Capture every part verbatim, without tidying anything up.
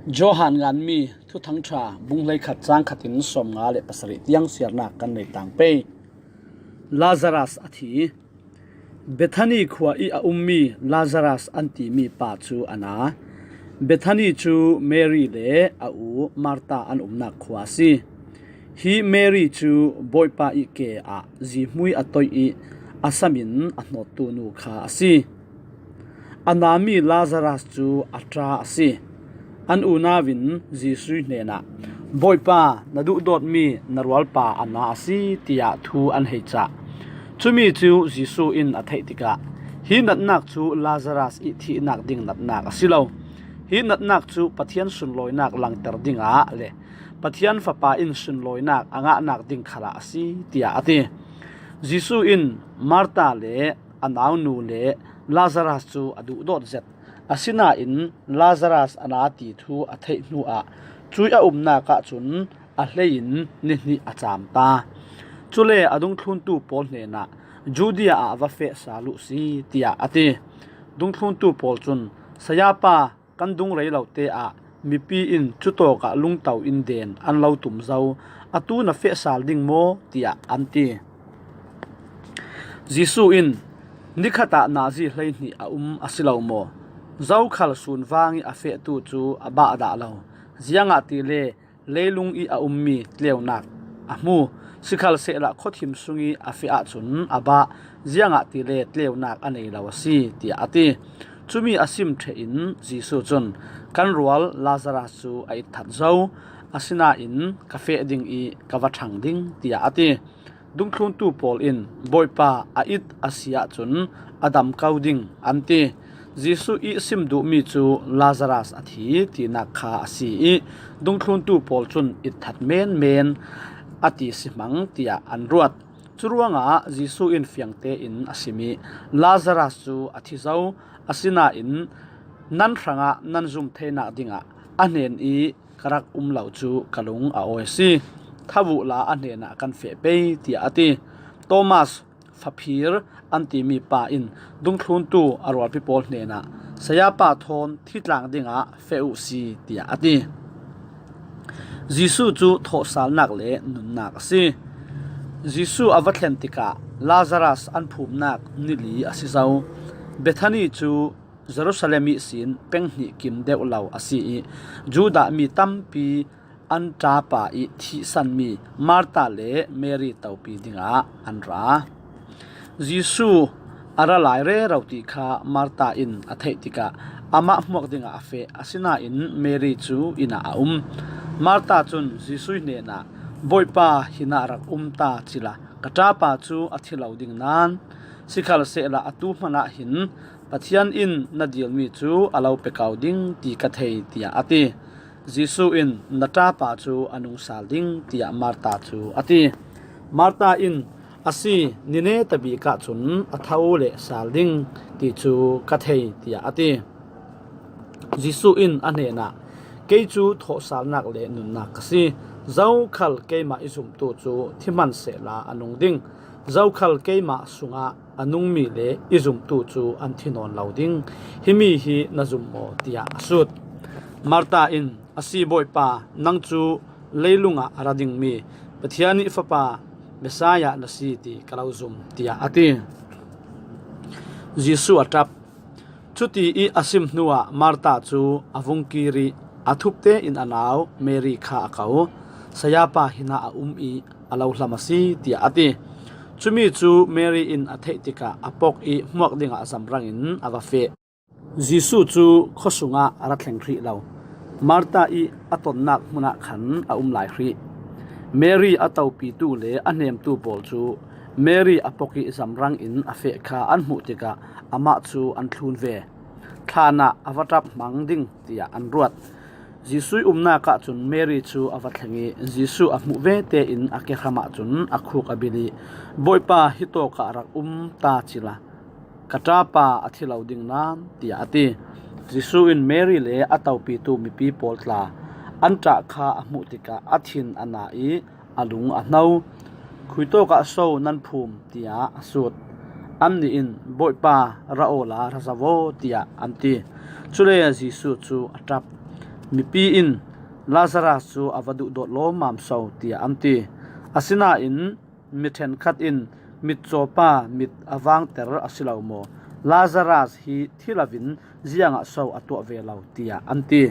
Johan nganmi Thuthangṭha bung hleikhat cang khatin sawmnga le pasarih tiang siarnak kan nei tang pei. Lazarus a thi. Bethani khua ih a ummi Lazarus an timi pa cu a na. Bethani cu Mary le a u Martha an umnak khua a si. Hi Mary cu Bawipa ih ke ah zihmui a toih ih a sam in a hnawttu nu kha a si. A nami Lazarus cu a ṭa a si. An unau in Jesuh hnenah, "Bawipa, na duhdawtmi na rualpa a na a si," tiah thu an hei cah. Cumi cu Jesuh in a theih tikah, "Hi natnak cu Lazarus ih thihnak ding natnak a si lo. Hi natnak cu Pathian sunlawinak langter dingah le Pathian Fapa in sunlawinak a ngahnak ding khalah a si," tiah a ti. Jesuh in Martha le a naunu le Lazarus cu a duhdawt zet. Asinain Lazarus a na ti thu a theih hnuah cuih a umnak ahcun a hlei in ni hnih a caam ta. Cule a dungthluntu pawl hnenah, "Judea ah va feh sal uh si," tiah a ti. Dungthluntu pawl cun, "Sayapa, kan dung rei lo te ah mipi in cutawk ah lungto in den an lo tum zo. Atu na feh sal ding maw?" tiah an ti. Jesuh in, "Nikhat ah nazi hleihnih a um a si lo maw? Zokhal sunvang ih a fehtu cu a bah dah lo. Ziangahtile leilung ih a ummi tleunak a hmu. Sikhalsehla khuathim sung ih a feh ahcun a bah, ziangahtile tleunak a nei lo a si," tiah a ti. Cumi a sim ṭheh in Jesuh cun, "Kan rual Lazarus cu a itthat zo, asinain ka feh ding ih ka va ṭhang ding," tiah a ti. Dungthluntu pawl in, "Bawipa, a it a si ahcun a dam ko ding," an ti. Jesuh ih sim duhmi cu Lazarus a thi tinak kha a si ih, dungthluntu pawl cun, "Itthat menmen a ti si hmang," tiah an ruat. Curuangah Jesuh in fiang tein a sim ih, "Lazarus cu a thi zo, asinain nan hrangah nan zum theinak dingah a hnen ih ka rak um lo cu ka lung a awi a si. Tha uhla a hnenah kan feh pei," tiah a ti. Thomas, Faphir an timi pa in dungthluntu a rualpi pawl hnenah, "Sayapa thawn thi tlang dingah feh uh si," tiah a ti. Jesuh cu thawhsalnak le nunnak a si. Jesuh a va thlen tikah Lazarus an phumnak nili a si zo. Bethani cu Jerusalem ihsin peng hnih kim deuh lo a si ih, Judah mi tampi an ṭapa ih thihsanmi Martha le Mary topi dingah an ra. Jesuh a ra lai rero ti kha Martha in a theih tikah amah hmuak dingah a feh, asinain Mary cu inn ah a um. Martha cun Jesuh hnenah, "Bawipa, hin ah rak um ta cila ka ṭapa cu a thi lo ding nain, sikhalsehla atu hmanh ah hin Pathian in na dilmi cu a lo pe ko ding ti ka thei," tiah a ti. Jesuh in, "Na ṭapa cu a nung sal ding," tiah Martha cu a ti. Martha in, "A si, ni neta bik ahcun a tho le sal ding ti cu ka thei," tiah a ti. Jesuh in a hnenah, "Kei cu thawhsalnak le nunnak ka si. Zokhal keimah i zumtu cu thi hmanh sehla a nung ding. Zokhal keimah sungah a nungmi le i zumtu cu an thi nawn lo ding. Himi hi na zum maw?" tiah a sut. Martha in, "A si, Bawipa, nang cu leilung ah a ra dingmi Pathian ih Fapa, Messiah na si ti ka lo zum," tiah a ti. Jesuh a ṭap. Cuti ih a sim hnuah Martha cu a vung kir ih a thup tein a nau Mary kha a ko. "Sayapa hin ah a um ih a lo hlam a si," tiah a ti. Cumi cu Mary in a theih tikah a pok ih hmuak dingah zamrang in a va feh. Jesuh cu khuasung ah a ra thleng hrih lo. Martha ih a tonnak hmun ah khan a um lai hrih. Mary a topitu le a hnemtu pawl cu Mary a pok ih zamrang in a feh kha an hmuh tikah amah cu an thlun ve. Thlan ah a va ṭap hmang ding tiah an ruat. Jesuh umnak ahcun Mary cu a va thleng ih Jesuh a hmuh ve tein a kehram ahcun a khuk a bil ih, "Bawipa, hitawk ah rak um ta cila ka ṭapa a thi lo ding nain," tiah a ti. Jesuh in Mary le a topitu mipi pawl tla an ṭah kha a hmuh tikah a thin a na ih a lung a hno. "Khuitawk ah so nan phum?" tiah a sut. Annih in, "Bawipa, ra awla ra zoh aw," tiah an ti. Cule Jesuh cu a ṭap. Mipi in Lazarus cu a va duhdawt lawmmam so, tiah an ti. Asinain mi ṭhenkhat in, "Mitcawpa mit a vangter a si lo maw? Lazarus hi thi loin ziangah so a tuah ve lo?" tiah an ti.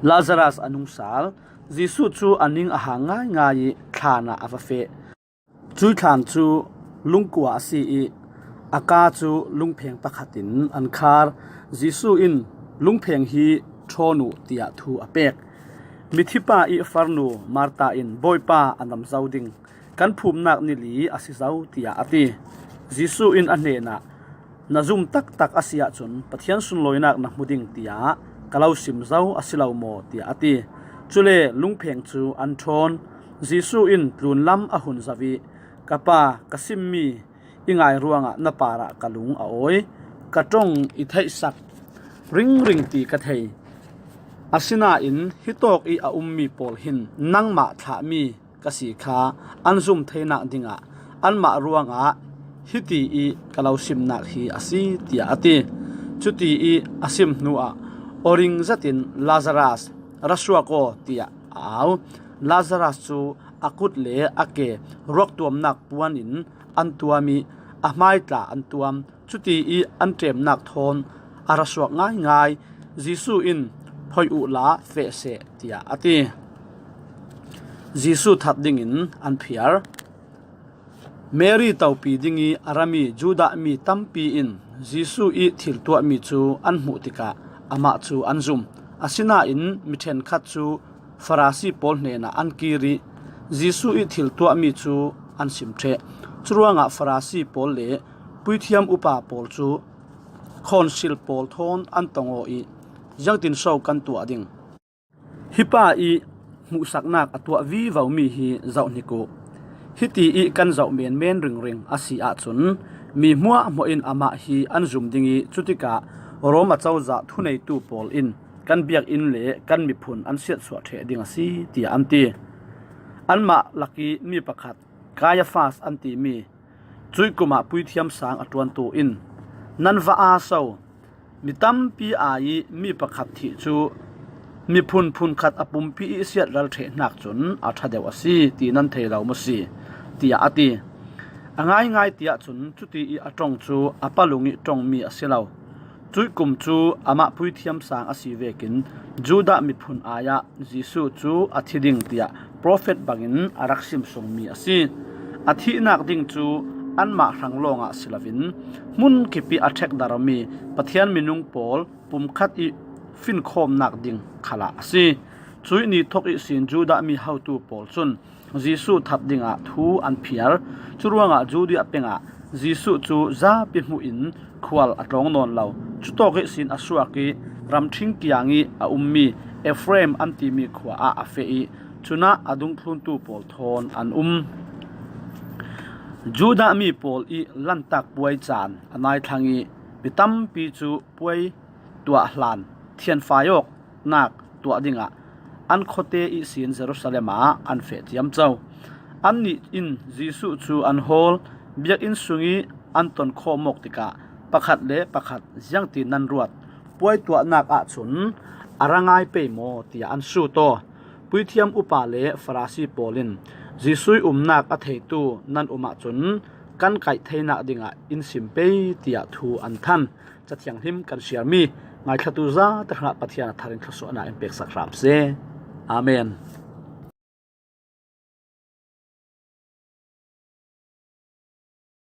Lazarus a nung sal. Jesuh cu a ning a hang ngaingai i thlan ah a va feh. Cuih thlan cu lungkua a si i a kaa cu lungpheng pakhat in an khar. Jesuh in, "Lungpheng hi ṭhawn uh," tiah thu a pek. Mithipa i farnu Martha in, "Bawipa, a nam zo ding, kan phumnak ni li a si zo," tiah a ti. Jesuh in a hnenah, "Na zum taktak a si ahcun Pathian sunlawinak na hmu ding tiah ka lo sim zo a si lo maw?" tiah a ti. Cule lungpheng cu an ṭhawn. Jesuh in tlunlam a hun zoh i, "Ka Pa, ka simmi i ngai ruangah na parah ka lung a awi. Ka ṭong i theihsak ringring ti ka thei. Asinain hitawk i a ummi pawl hin nangmah thlahmi ka si kha an zum theinak dingah anmah ruangah hiti i ka lo simnak hi a si," tiah a ti. Cuti i a sim hnuah, "Aw ring zetin Lazarus, ra suak aw," tiah a au. Lazarus cu a kut le a ke ruaktuamnak puan in an tuam i a hmai tla an tuam. Cuti i an ṭemnak thawn a ra suak ngaingai. Jesuh in, "Phoih uhla feh seh," tiah a ti. Jesuh that dingin an phiar. Mary topi ding i a rami Judah mi tampi in Jesuh i thil tuahmi cu an hmuh tikah amah cu an zum. Asinain mi ṭhenkhat cu Farasi pawl hnenah an kir i Jesuh i thil tuahmi cu an sim ṭheh. Curuangah Farasi pawl le puithiam upa pawl cu khonsil pawl thawn an tong aw i, "Ziangtin so kan tuah ding? Hi pa i hmuhsaknak a tuah vivomi hi zoh hnik uh. Hiti i kan zoh menmen ringring a si ahcun mi hmuahhmuah in amah hi an zum ding i, cutikah Rom cozah thuneitu pawl in kan biakinn le kan miphun an siatsuah ṭheh ding a si," tiah an ti. Anmah lak i mi pakhat, Kaiafas an timi, cuih kum ah puithiam sang a ṭuantu in, "Nan va aa so, mi tampi ai i mi pakhat thih cu miphun phunkhat a pumpi i siatrel ṭheh hnak cun a ṭha deuh a si ti nan thei lo maw si?" tiah a ti. A ngaingai tiah cun cuti i a ṭong cu a palung i ṭongmi a si lo. Cuih kum cu amah puithiam sang a si vekin Judah miphun ai ah Jesuh cu a thi ding tiah profet bangin a rak sim sungmi a si. A thihnak ding cu anmah hrang lawngah si loin hmun kip i a ṭhekdarmi Pathian minung pawl pumkhat i finkhawmnak ding khalah a si. Cuih ni thawk ihsin Judah mi hotu pawl cun Jesuh that dingah thu an phiar. Curuangah Judea peng ah Jesuh cu zapi hmuh in khual a tlawng nawn lo. Cutawk ihsin a suak i ramṭhing kiang i a ummi Ephraim an timi khua ah a feh i cunah a dungthluntu pawl thawn an um. Judah mi pawl i Lantak puai caan a nai thlang i mi tampi cu puai tuah hlan thianfai awknak tuah dingah an khuate ihsin Jerusalem ah an feh ciamco. Annih in Jesuh cu an hawl. Biakinn sung i an ton khawm awk tikah pakhat le pakhat, "Ziangtin nan ruat? Puai tuahnak ahcun a ra ngai pei maw?" tiah an sut aw. Puithiam upa le Farasi pawl in, "Jesuh i umnak a theitu nan um ahcun kan kaih theinak dingah in sim pei," tiah thu an than. Cathianghlim kan siarmi ngaithlatu zate hrangah Pathian a thar in thluasuahnak in peksak hram seh. Amen.